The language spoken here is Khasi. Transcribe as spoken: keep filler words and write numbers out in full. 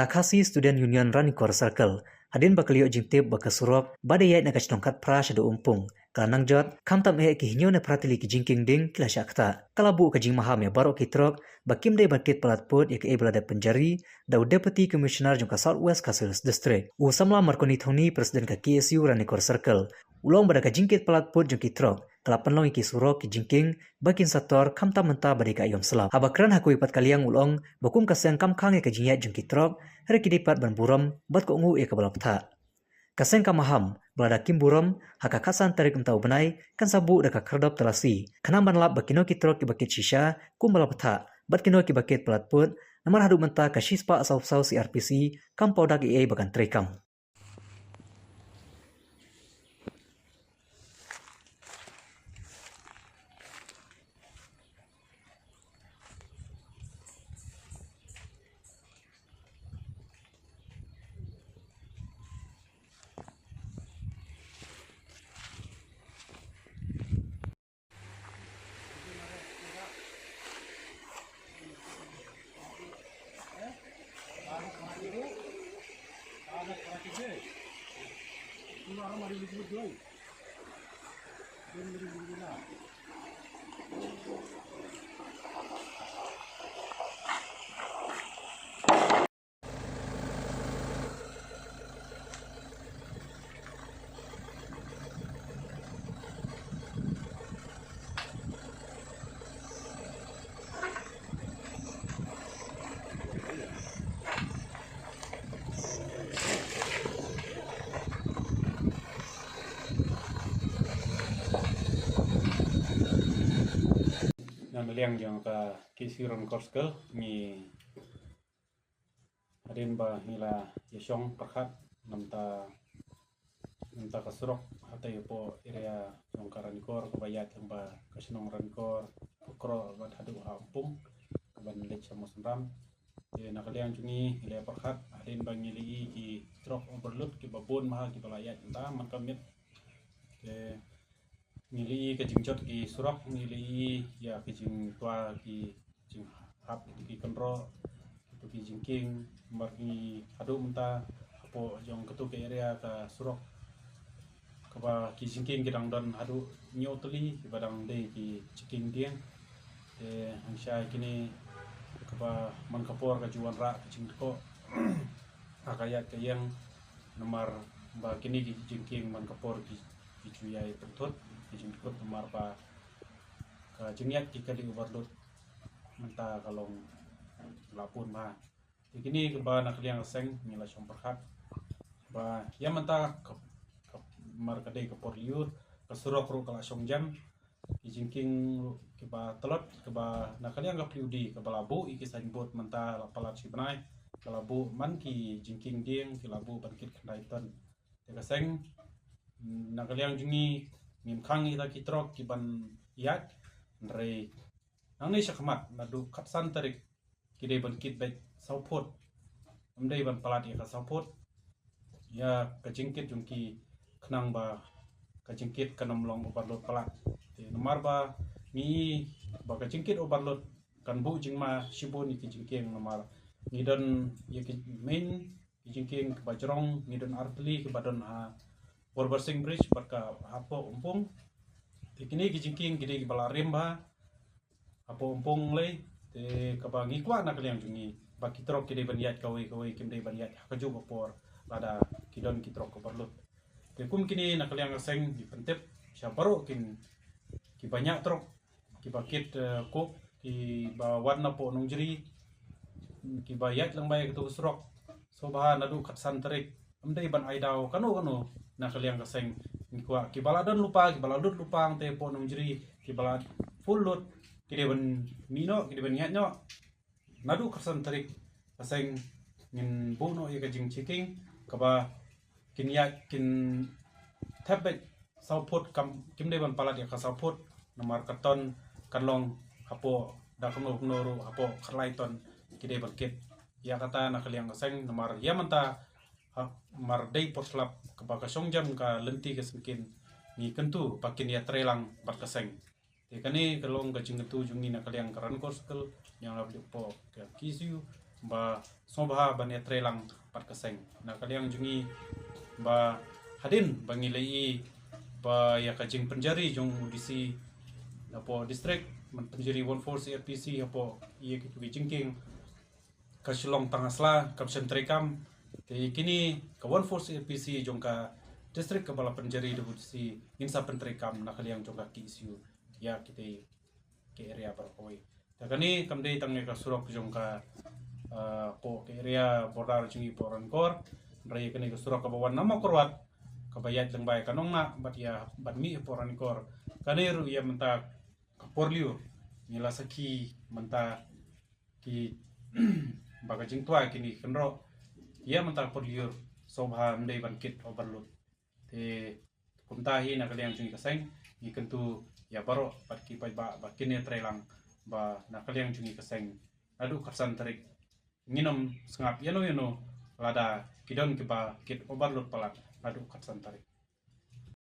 Ka Khasi Student Union Ranikor Circle, hadien ba ka la ïoh jingtip ba ka surok ba dei ïaid na ka shnong Khatphra shaduh Umpung ka la nang jot, khamtam eh ki hynñiew ne phra tylli ki jingkieng dieng ki la shah ktah. Ka la buh ka jingmaham ïa baroh ki trok ba kim dei ban kit palat pud ïa kaei ba la dep pynjari da u Deputy Commissioner jong ka South West Khasi Hills District. U samla Marconi Thongni, President ka K S U Ranikor Circle, u la ong ba da ka jingkit palat pud jong ki trok ka la pynlong ïa ki surok ki jingkieng ba kin sa tor, khamtam mynta ba dei ka aïom slap. Haba kren ha kawei pat ka liang u la ong ba kum ka seng kam khang ïa ka jingïaid jong ki trok, hynrei ki dei pat ban burom bad kohnguh ïa kaba la bthah. Ka seng ka maham ba lada kim burom, ha ka khatsan tarik mynta u bnai kan sa buh da ka khyrdop talasi, khnang ban lap ba kino ki trok kiba kit shisha kumba la bthah bad kino kiba kit palat pud, namar haduh mynta ka shispah sawphew saw C R P C kam paw dak ei ei ba kan treikam. Na ka liang jong ka K S U Ranikor Circle, ngi hadien ba ngi la ïashong pyrkhat namta, namta ka surok hatei hapoh area jong ka Ranikor kaba ïaid lyngba ka shnong Ranikor, Pukroh bad haduh ha Umpung kaban leit sha Mawsynram. Te na ka liang jong ngi, ngi la pyrkhat hadien ba ngi la ïohi ki trok overload kiba bun bha kiba la ïaid mynta man ka miet. Te ngi la ïohi ka jingjot ki surok, ngi la ïohi ïa ki jingtwa ki jinghap ki kynroh, ki jingkieng, namar ngi haduh mynta hapoh jong katu ka area ka surok kaba ki jingkieng ki dang don haduh hynñiew tylli kiba dang dei ki jingkieng dieng. Te hangta kine kaba man ka por ka ju wanrah ka jingdkoh ha ka ïaid ka ïeng, namar ba kine ki jingkieng man ka por ki, ki ju ïai pynthut ki jingdkoh namar ba ka jingïaid ki kali overload mynta ka long la bun bha. Te kine kaba na ka liang ka seng ngi la shong pyrkhat ba ïa mynta ka, ka, namar ka dei ka por lyiur, ka surok ruh ka la shong jan, ki jingkieng ruh kiba tlot, kaba na ka liang ka P W D kaba la buh ïa ki signboard mynta la palat shi bnai, ka la buh man ki jingkieng dieng ki la buh ban kit khyndai ton. Te ka seng, na ka liang jong ngi, ngim khang ïa kita ki trok kiban ïaid, hynrei nangne shakhmat naduh khatsan tarik ki dei ban kit beit saw phut. Ym dei ban palat ïa ka saw phut ïa ka jingkit jong ki, khnang ba ka jingkit kan ym long overload palat. Te namar ba ngi, ba ka jingkit overload kan buh jingma shibun ïa ki jingkieng, namar ngi don ïa ki main ki jingkieng kiba jrong, ngi don artylli kiba don ha Borbarsing Bridge bad ka hapoh Umpung. Te kine ki jingkieng ki dei kiba la rim bha hapoh Umpung lei. Te kaba ngi kwah na ka liang jong ngi ba ki trok ki dei ban ïaid kawei kawei, kim dei ban ïaid ha kajuh ka por lada ki don ki trok ka overload. Te kum kine na ka liang ka seng ngi pyntip sha baroh kin, kiba ñiah trok, kiba kit, eh, coke, kiba wan napoh Nongjri, kiba ïaid lyngba ïa katu ka surok. Sngewbha naduh khatsan tarik, ym dei ban ai daw kano kano na ka liang ka seng. Ngi kwah kiba la don lypa, kiba la lut lypa hangtei hapoh Nongjri, kiba la full load, ki dei ban mih noh, ki dei ban ïaid noh. Naduh khatsan tarik ka seng ngin buh noh ïa ka jingchecking kaba kin ïaid, kin thep beit saw phut, kam, kim dei ban palat ïa ka saw phut, namar ka ton kan long hapoh da kumno kumno ruh hapoh khatlai ton ki dei ban kit. Ïa kata na ka liang ka seng, namar ïa mynta ha, mar dei por slap kaba ka shong jan ka lynti ka syngkien, ngi kyntu ba kin ïatreilang bad ka seng. Te kane ka long ka jingkyntu jong ngi na ka liang ka Ranikor Circle, ïa nga la pynlong hapoh ka K S U, ba sngewbha ban ïatreilang bad ka seng. Na ka liang jong ngi ba hadien ba ngi la ïohi ba ïa ka jingpynjari jong u D C hapoh district, ban pynjari one four C F P C hapoh ïa ki jingkieng ka Shillong tang ha sla kam shym treikam. Te kine ka one four C F P C jong ka district kaba la pynjari da u D C ngin sa pyntreikam na ka liang jong ka K S U ïa kita ki area baroh kawei. Te kane kam dei tang ïa ka surok jong ka, ah, hapoh ka area border jong ngi hapoh Ranikor. Hynrei kane ka surok kaba wan na Mawkyrwat kaba ïaid lyngba ïa ka Nongnah bad ïa bad mih hapoh Ranikor. Kane ruh ïa mynta ka por lyiur ngi la sakhi mynta ki ba ka jingtwa kine ki kynroh ïa mynta ka por lyiur sngewbha ym dei ban kit overload. Te kumta hi na ka liang jong ngi ka seng ngi kyntu ïa baroh bad ki paidbah ba kin ïatreilang ba na ka liang jong ngi ka seng naduh khatsan tarik ngin ym sngap ïano ïano lada ki don kiba kit overload palat naduh khatsan tarik.